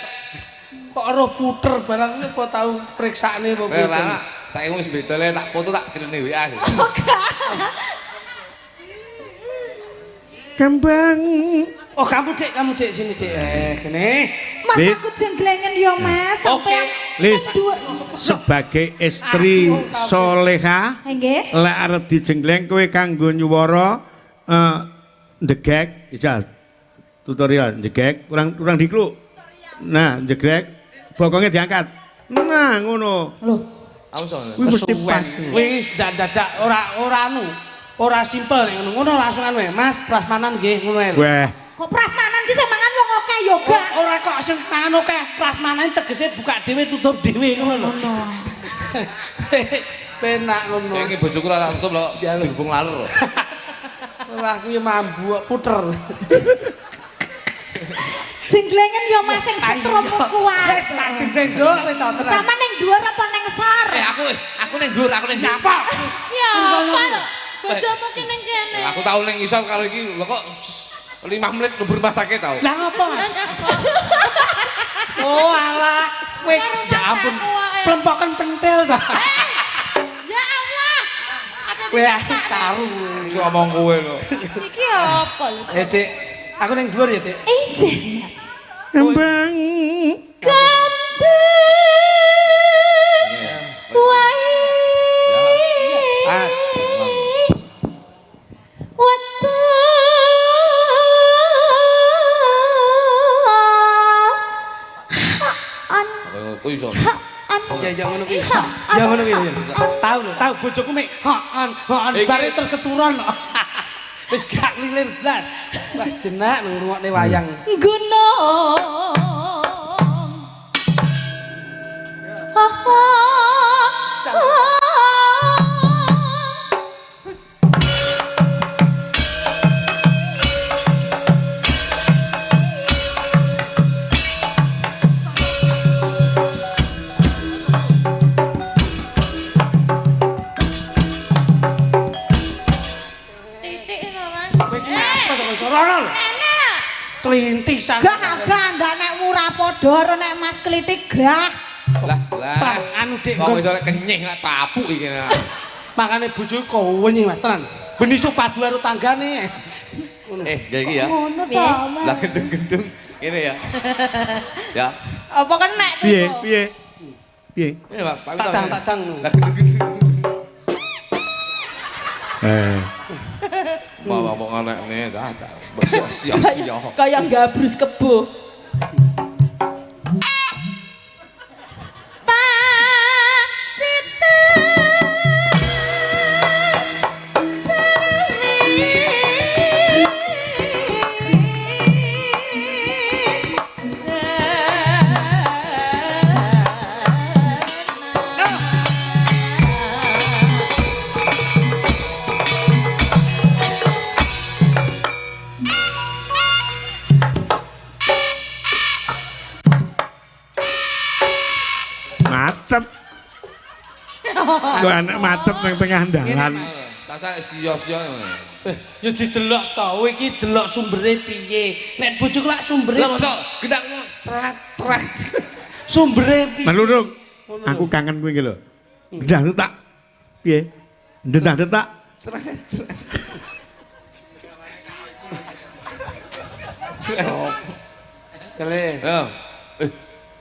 Kok roh puter barang iki apa tau priksane apa piye? Ora, saiki wis bedole tak foto tak kirimne WA. Kembang. Oh, kamu Dek sini Dek. Eh, gini. Mas Lis. aku jenglengen yo Mas. Oke. Sampean Lis. dua. Sebagai istri soleha, Nggih. lek arep dijengleng kowe kanggo nyuwara ndegek, bisa tutorial ndegek kurang kurang dikluk. Nah, ndegek bokongnya diangkat. Nah, ngono. Loh, Aku sono. Kuwi mesti pas. Wis dadak ora ora anu. Ora simpel nek ngono. Ngono langsung anu ya, Mas, prasmanan nggih ngono ae lho. Weh, kok prasmanan ki sing mangan wong akeh yo gak. Ora kok sing tangan akeh, prasmanan tegese buka dhewe tutup dhewe ngono lho. Penak ngono. Iki bojoku ora tak tutup lho, dihubung lalur. Ora aku ya mambu kok puter. Jenglengen yo Mas sing setrummu kuat. Wis tak jengleng nduk wis tak tenang. Sama ning dhuwur apa ning ngesor? Eh, aku ning dhuwur, aku ning dhuwur. Nyapa? Ya Urusan apa aku. lho. Bojomu ki ning kene. Aku tau ning isor karo iki lho kok 5 menit mlebu rumah sakit tau. Lah ngopo, Mas? Oh alah, kowe ya ampun. Plempoken pentil ta. Ya Allah. Kowe saru. Wis ngomong kowe lho. Iki apa lho? Eh, Dik, aku ning dhuwur ya, Dik. Ijeh Mas. kembang. Kambing wae. Mas. Wetu. An Aku iso. an Ya ya ngono kuwi. Ya ngono kuwi. ya. Tahu lho, tahu bojoku mek hoon, hoon Iki- bare terus keturun. Wis gak lilir blas. Wah jenak ngrungokne wayang. gunung. Ha ha. Titik lho, Mas. Kowe iki apa to kok rono lho. Enak lah. Celintisan. Gah gah ndak nek ora padha karo nek Mas Klitik gah. Lah, lah. Tah, anu Dik. Wong itu lek kenyih lek papuk iki. Makane bojoku kowenye Mas tenan. Ben iso padu karo tanggane. Eh, ya iki ya. Ngono to, Piye? Mas. Lah gedung-gedung ngene ya. Ya. Apa kenek tuh? Piye, piye? Piye? Ini Pak, Pak Tak dang, tak dang. Lah gedung-gedung. Eh, Bawa mau ngenekne dah. Sia-sia. Kaya gabrus kebo. Macet. Kok anak macet nang tengah Ngene, dalan. Mas. Sasa sia-sia. Eh, ya didelok to, kowe iki delok sumbere piye? Nek bojoku lak sumbere Lah mosok gendang cerat cerat. Sumbere piye? Melurung. Aku kangen kowe iki lho. Ndah tak. Piye? Ndah tak. Cerat cerat. Kele. Ya. Eh,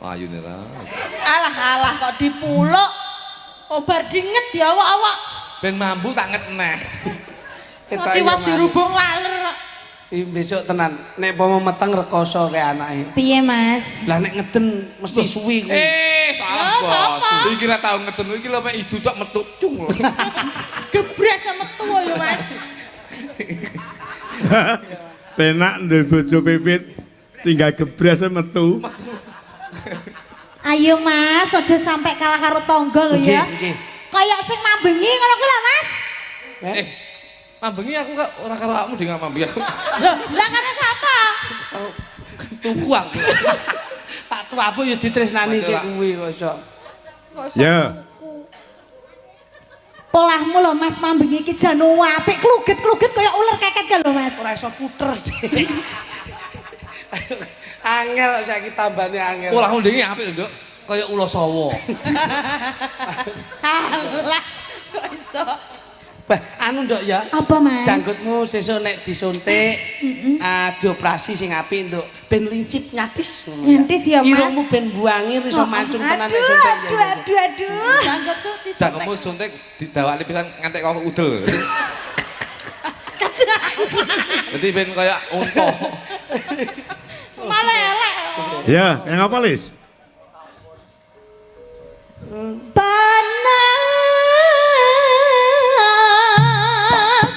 ayune ra. Alah alah kok dipuluk. Obar dinget ya awak-awak. Ben mambu tak nget neh. Tiwas dirubung laler kok. Iki besok tenan, nek pomo meteng rekoso kayak anake. Piye, Mas? Lah nek ngeden mesti suwi kuwi. Eh, salah Lah, sapa? bos. Iki ra tau ngeden iki lho mek idu tok metu cung lho. Gebres sama metu ya, Mas. Penak duwe bojo pipit tinggal gebres metu. Ayo, Mas, aja sampai kalah karo tangga lho ya. Nggih, nggih. Kayak sing mambengi ngono kuwi lho, Mas. Eh, mambengi aku kok ora karo awakmu ding mambengi aku. Loh, lah karo sapa? Tuku aku. Tak tuapu ya ditresnani sik kuwi kok iso. Kok iso Ya. tuku? Polahmu lho Mas mambengi iki jan apik kluget-kluget kaya uler keket ka lho, Mas. Ora iso puter. Dik. Angel saiki tambane angel. Polahmu ndingi apik lho, Nduk. Kaya ula sawa. Alah, kok iso? Bah, anu Nduk ya. Apa, Mas? Janggutmu sesuk nek disuntik, dioperasi sing apik Nduk, ben lincip nyatis ngono ya. Nyatis ya, Mas. Irungmu ben buangi iso mancung tenan nek Aduh, suntik. aduh, aduh, aduh. Janggutku disuntik. Jangkepmu suntik didawakne pisan ngantek kok udel. Dadi ben kaya unta. Malah elek. Ya, yang apa, Lis? Panas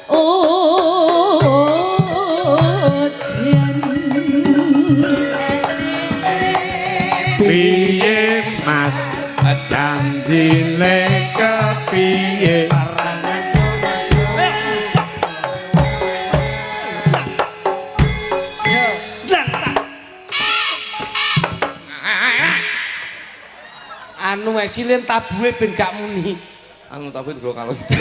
udan. Piye, Mas? Janjine kepiye? Anu wes silen tabuhe ben gak muni. Anu tapi digo kalau gitu.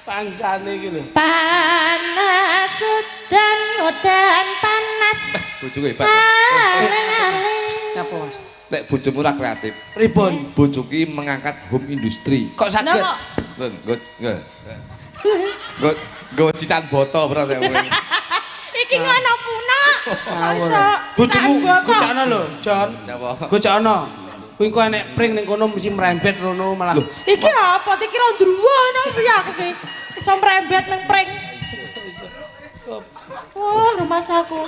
Bangsane iki lho. Panas udan udan panas. Bojoku hebat. Aling-aling. Nyapa Mas? Nek bojomu ora kreatif. Pripun? Bojoku iki mengangkat home industry. Kok Lah saged? kok Lho, nggo nggo. Nggo nggo cican boto bener saya. iki ngono punak. Kok iso? Bojomu Nahan boto. gocokno lho, Jon. Nyapa? Gocokno. Kuwi engko enek pring ning kono mesti merembet rono malah. Iki apa? Dikira ndruwo ngono piye aku ki? Iso mrembet ning pring. Wah, rumah saku.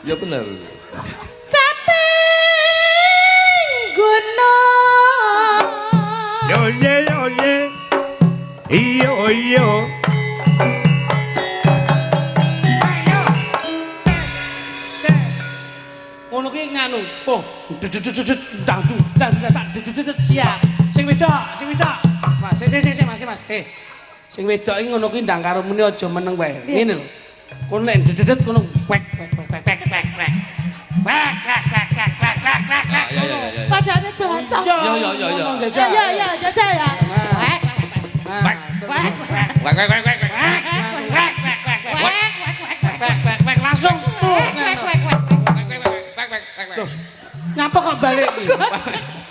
Ya bener. Caping gunung. Yo ye yo ye. Iyo iyo. Ayo. Tes. Tes. Ngono kuwi nganu. Oh, dudut dang dung dang tak dudut siap. Sing wedok, sing wedok. Mas, sing sing sing Mas, Mas. Eh. Sing wedok iki ngono kuwi ndang karo muni aja meneng wae. Ngene lho. Kono nek dudut kono wek wek wek wek wek wek. Wek wek wek wek wek wek wek wek. Ya ya ya. Padane bahasa. Ya, ya, ya, ya. Ya ya ya, jajal ya. Wek Wek wek wek Wek wek wek wek. wek wek wek wek wek wek wek wek wek wek langsung tuh. wek wek wek. Wek wek wek wek wek wek. Nyapa kok balik iki?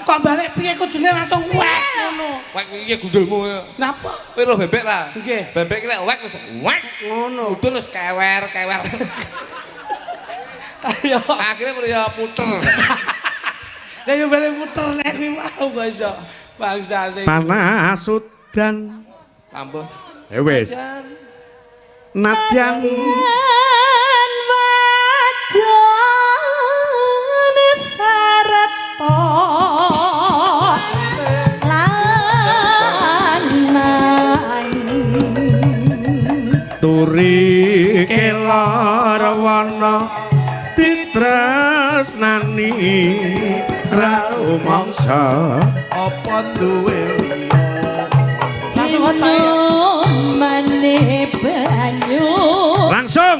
Kok balik piye kudune langsung wek ngono. Wek iki gundulmu. Napa? Kowe lho bebek ra? Nggih. Bebek ki nek wek wis wek. Ngono. Gundul wis kewer kewer. Ayo. Akhirnya ya puter. Lah yo balik muter nek kuwi mau kok iso. Bangsane. Panas udan. Sampun. Eh wis. Nadyan wadon sarta lanang turi kelor wana ditresnani ra rumangsa apa duwe liya Langsung otak ya. Inumane banyu langsung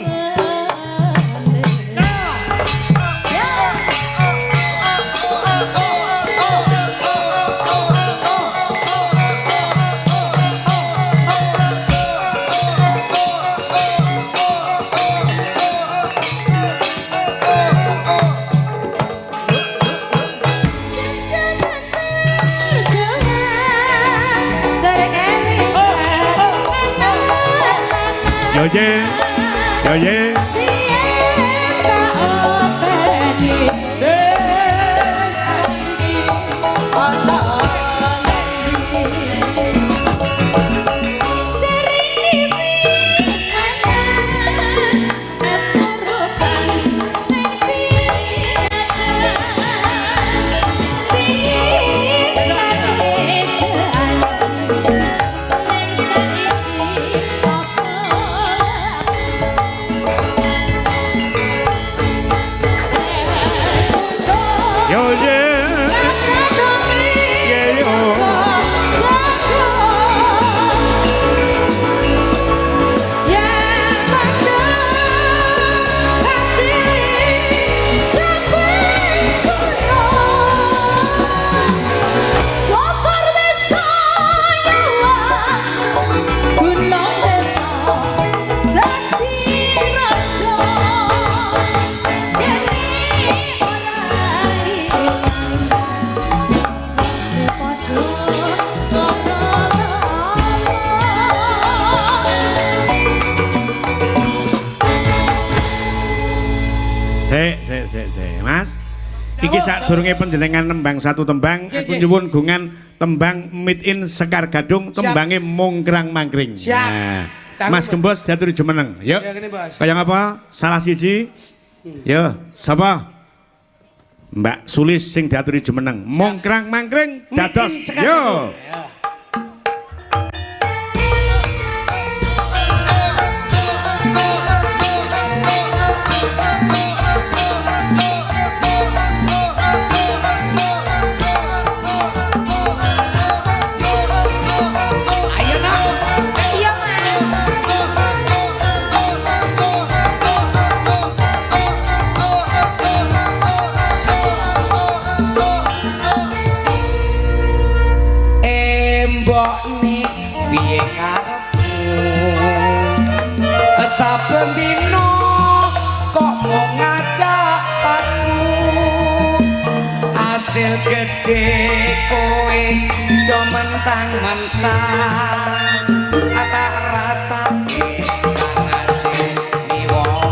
ye. Yo ye. Biyen tak openi saiki ana ngendi. Serine wis ana aturutan sing pinata. Piye ning saiki apa. Yo ye. Ye yo. Sik, sik, sik, sik, Mas. Iki sadurunge panjenengan nembang satu tembang, aku nyuwun gungan tembang Meet in Sekar Gadung, tembange Mongkrang Mangkring. Siap. Nah, Tanggung, Mas Gembos diaturi jumeneng. Yuk. Ya, kene, Bos. Kaya ngapa? Salah siji. Yo, sapa? Mbak Sulis sing diaturi jumeneng. Mongkrang Mangkring Meet in dados. Sekar Yo. Gadung. Ya. Ayo nak. Iya, Mas. Embok piye karepmu, saben dina kok mau ngajak aku, asil gedhe kowe jo mentang-mentang tak rasake ngajeni wong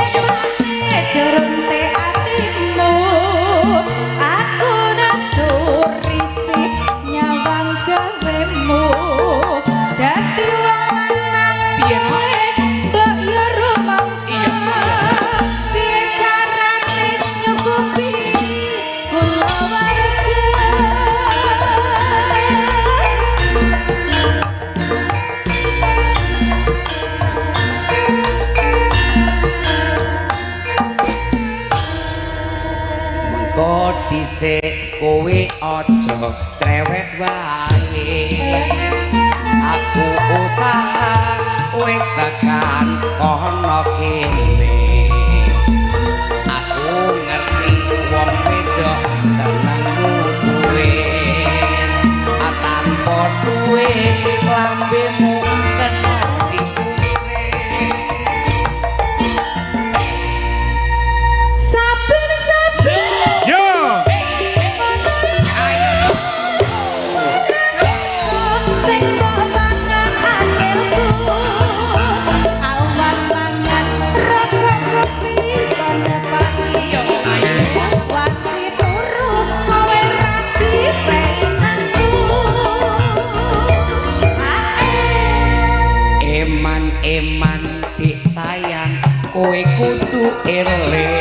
Emane jerone atimu, aku nesu risih nyawang gawemu. Dadi wong lanang Piye, Nok? kowe mbok yo rumangsa. Piye carane nyukupi kulawarga? Mengko dhisik kowe aja crewet wae. Aku usaha wis tekan kono kene. Aku ngerti wong wedok seneng duwe. Tanpa duwe lambemu kena dikure. Saben-saben Yo. sing mbok pangan akhirku, awan mangan rokok kopi kon nepaki. Wati turu kowe ra dipenasu. Ae. Eman-eman dik sayang kowe kudu eling.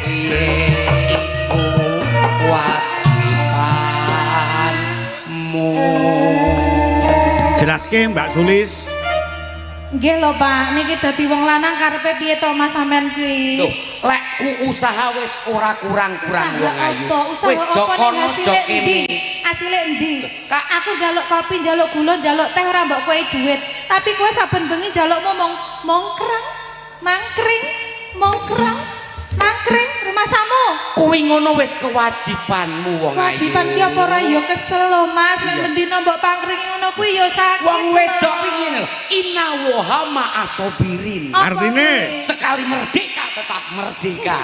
Piye iku wajibanmu. Jelaske Mbak Sulis. Nggih lho Pak, niki dadi wong lanang karepe piye to Mas sampean kuwi? Loh, lek ku usaha wis ora kurang-kurang Usaha wong ayu. apa? Usaha Wis apa jokono ning jo hasile kene. endi? Asile endi? Kak. Aku njaluk kopi, njaluk gula, njaluk teh ora mbok kowe duit. Tapi kowe saben bengi njalukmu mong mongkrang, mangkring, mongkrang, mangkring rumasamu. Kuwi ngono wis kewajibanmu wong ayu. Kewajiban ki apa ora ya kesel lho Mas, nek bendina mbok pangkring ngono kuwi ya sakit. Wong wedok kuwi ngene lho, inna woha ma'asobirin. Apa Artine? kuwi? Sekali merdeka Tetap merdeka.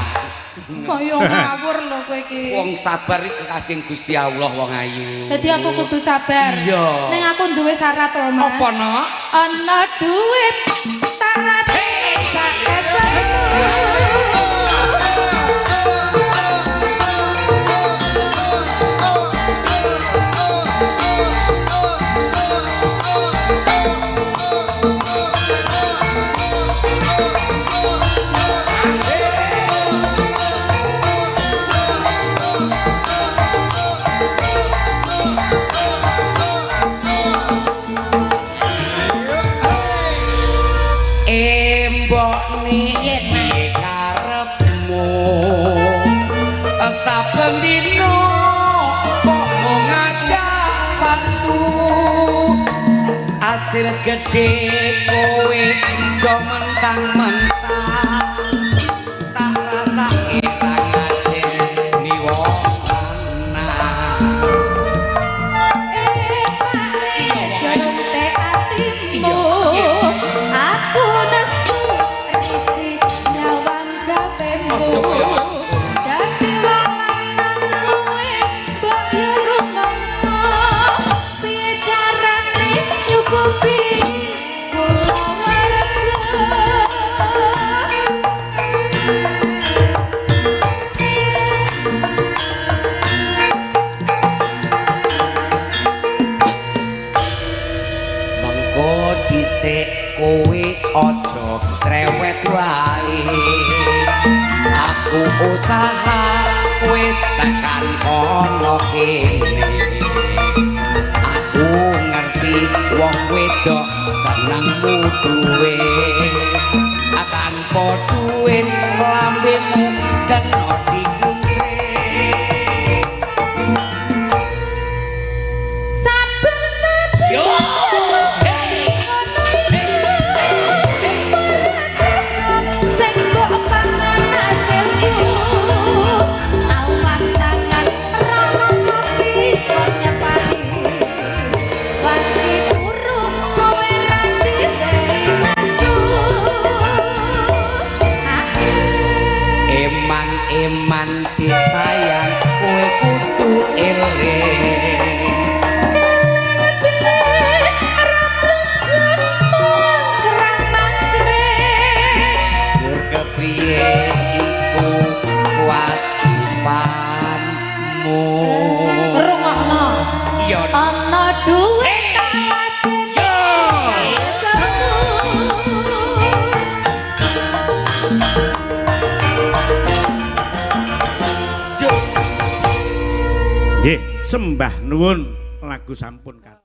Kaya ngawur lho kowe iki. Wong sabar iki kekasih Gusti Allah wong ayu. Dadi aku kudu sabar. Iya. Ning aku duwe syarat lho, Mas. Apa, Nok? Ana duit tak latih sak Embok piye karepmu? Saben dina kok mung ngajak patu. Asil gedhe kowe aja mentang-mentang. Tak rasake ngajeni wong lanang. Jolonte atimu. Aku nesu risi nyawang gawemu. Dadi wong lanang kowe mbok yo rumangsa. Piye carane nyukupi kulawarga? Mengko dhisik kowe aja trewet wae. Aku usaha wis tekan kono kene. Aku ngerti wong wedok senengmu duwe. Tanpa duit lambemu kena dikure. Saben-saben Yo. sing mbok pangan hasilku. Awan tangan rono kopi kon nyepati. Wanci turu kowe ra diwehi nesu. Eman-eman disayang kowe kudu eling. Eling piye ora blunjun mangkrang mangkring. Gur kepriye iku kewajibanmu. Rungokno. Iya. Ana duit tak lajeng. Nggih, sembah nuwun lagu sampun kados.